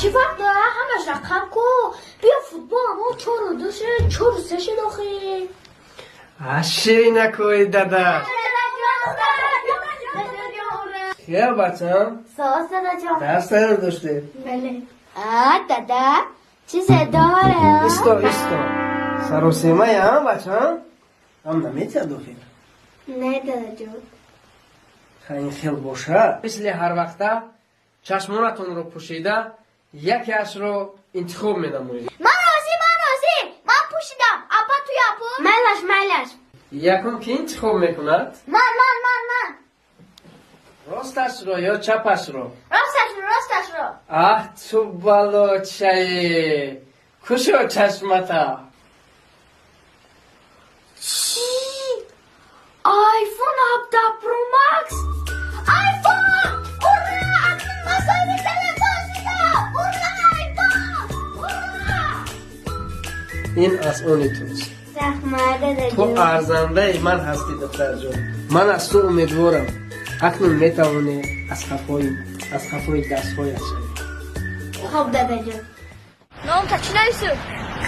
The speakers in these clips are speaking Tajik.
Чӣ фарқ дора? Ҳамаш рақам ку. Биё футбол амо 4-2 шуд, 4-3 шуд охи. Ширинакои дада. Хел, бачам? Соз, дадаҷон. Дарс тайёр доштед? Бале. А, дада, чизе дора? Исто, исто. Саросемая, бачам? Ам наметиҳад охир. Не, дадаҷон. Ин хел бошад. Мисли ҳар вақта чашмонатонро пӯшида якеашро интихоб менамоед. Ман розӣ, ман розӣ. Ман пӯшидам. Апа, туя пӯш. Майлаш, майлаш. Якум ки интихоб мекунад? Ман, ман, ман, ман. Росташро ё чапашро? Росташро, росташро. Аҳ, ту балочае! Кушо чашмата. Чӣ? iPhone 17 Pro Max? iPhone! Ура! Акнун ман соҳиби телефон шудам! Ура, iPhone! Ура! Ин аз они туст. Раҳмат, Ту дадаҷон. арзандаи ман ҳастӣ, духтарҷон. Ман аз ту умедворам. Акнун метавонӣ аз қафои дастҳоят шавӣ. Хоб, дадаҷон. Номта чӣ навису?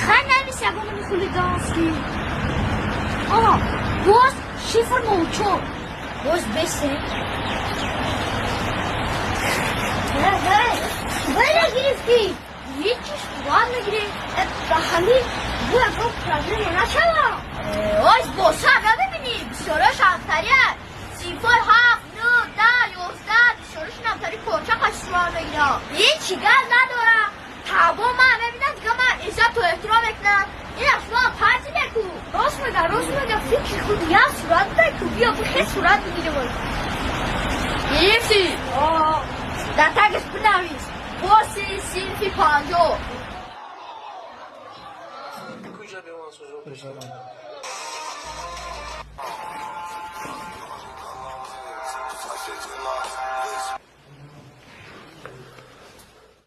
Хай, навис ягонами хулиганский. Ага, боз шифр 04. Боз бесе. Вайра гирифтӣ. Ҳечиш сурат мегирӣ. Ба ҳамин бу ягон проблема нашава. Ой, боса намебинӣ. Бисёраш ҳамтария. Синфои 7, 9, 10, 11 бисёрашон ҳамтари корча қаши сурат мегирам. Ҳечи гап надора. Табо ман мебинам, дига ман иззату эҳтиром мекунам. Ина шумо партиде ку. Рост мега, рост мега, фикри худ як сурат дай ку. Биё бихе сурат бигирем. Гирифтӣ? Дар тагаш бинавис. Боси синфи 50. Куҷа бевон сӯзо пришадам?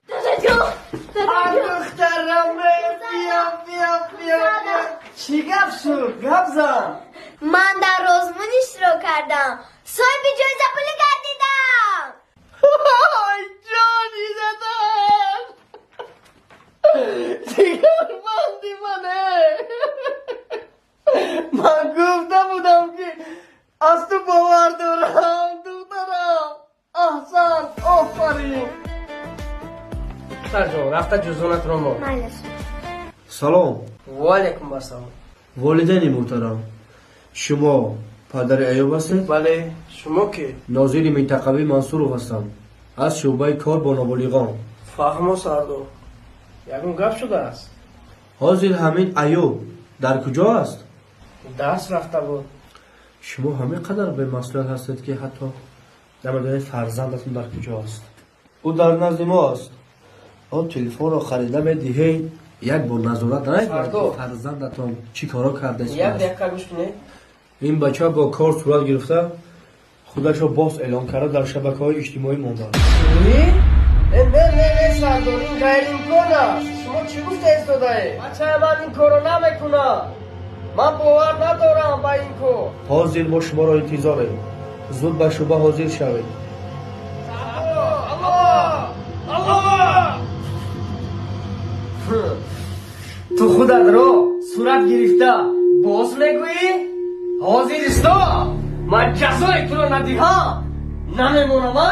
Дадаҷон! Духтарам, биё, биё, биё, биё. Чӣ гап шуд? Гап зан. Ман дар озмун иштирок кардам. Соҳиби ҷоиза пулӣ гардидам. Ой, ҷони дадаш! Ҷигарбанди мане! Ман гуфта будам, ки аз ту бовар дорам, духтарам. Аҳсан, офарин. Духтарҷон, рафта ҷузонатро мо. Майлаш. Салом. Ва алайкум ассалом. Волидайни муҳтарам, шумо падари Аюб ҳастед? Бале, шумо ки? Нозири минтақавӣ Мансуров ҳастам, аз шӯъбаи кор бо ноболиғон. Фаҳмо, сардор. Ягон гап шудааст? Ҳозир ҳамин Аюб дар куҷо аст? Дарс рафта буд. Шумо ҳамин қадар бемасъулият ҳастед, ки ҳатто намедонед фарзандатон дар куҷо аст. Ӯ дар назди мо аст. Он телефонро харида медиҳед, як бор назорат намекунед, ки Сардор. фарзандатон чӣ коро Як кардааст? дақиқа гӯш кунед. Ин бача бо кор сурат гирифта, худашро боз эълон карда, дар шабакаҳои иҷтимоӣ мондааст. Чӣ? Э, не, не, не, сардор, ин ғайриимкон аст. Шумо чӣ гуфта истодаед? Бачаи ман ин корро намекунад. Ман бовар надорам ба ин кор. Ҳозир мо шуморо интизорем, зуд ба шӯъба ҳозир шавед. Алло! Алло! Ту худатро сурат гирифта боз мегӯӣ? Ҳозир исто! Ман ҷазои туро надиҳам, намемонам, а?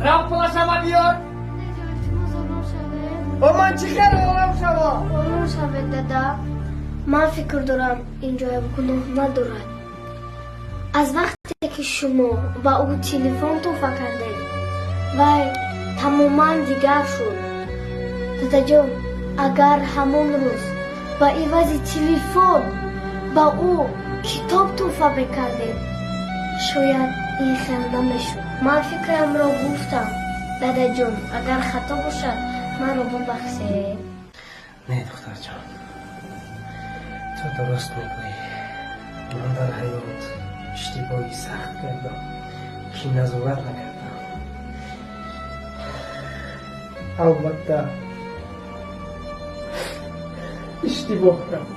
Рав, пулашама биёр. Дадаҷон, илтимос, ором шавед. О, ман чӣ хел ором шавам? Ором шавед, дада. Ман фикр дорам, ин ҷоям гуноҳ надорад. Аз вақте ки шумо ба ӯ телефон тӯҳфа кардед, вай тамоман дигар шуд. Дадаҷон, агар ҳамон рӯз ба ивази телефон ба ӯ китоб тӯҳфа мекардед, шояд ин хел намешуд. Ман фикрамро гуфтам, дадаҷон, агар хато бошад, маро бубахшед. Не, духтарҷон, ту дуруст мегӯӣ. Ман дар ҳаёт иштибоҳи сахт кардам, ки назорат накардам. Албатта, иштибоҳ кардам.